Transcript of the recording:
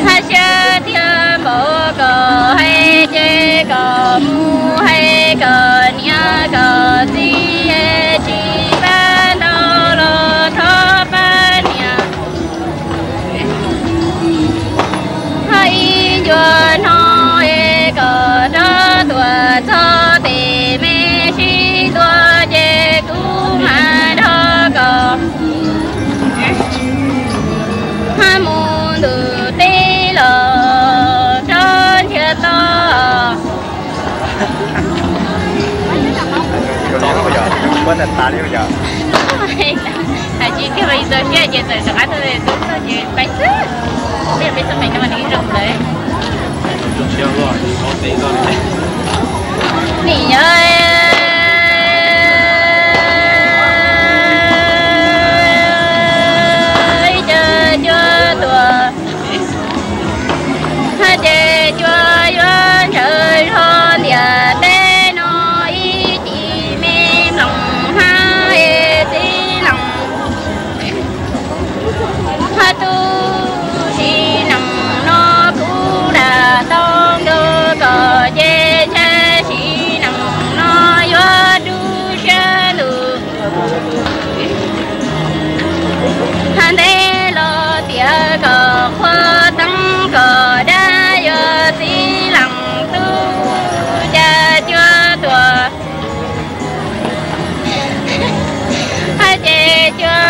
Hais siab tiag npaum kom hais ces kom mus hais kom niam kom txiv es tsis pab ntau los thov pab niam. Hais ib ncua no es kom rov tuaj txog tes me sib ntua ces kuv mam nrog kom hais mus ntuj teb los rov ntsiag to. Hais tsis kiag mas yus txaus siab ces txawm rov qab tuaj, tuaj ces pais xwb. Peb peb xub pem no mas nws zoo lawm. Nim yog ib co cua tuaj, hais ces cua yuav ntshaw zog ntiaj teb no ib chim me mloog hab es txiv leej hab tub sim neej no kuv dag tau nkawd kom ces ntshai sim neej no yuav rub siab ntuj. Hab ntev los tias kom qhuas teeb kom dab yuav txiv leej tub cas cua tuaj. Hab ces cua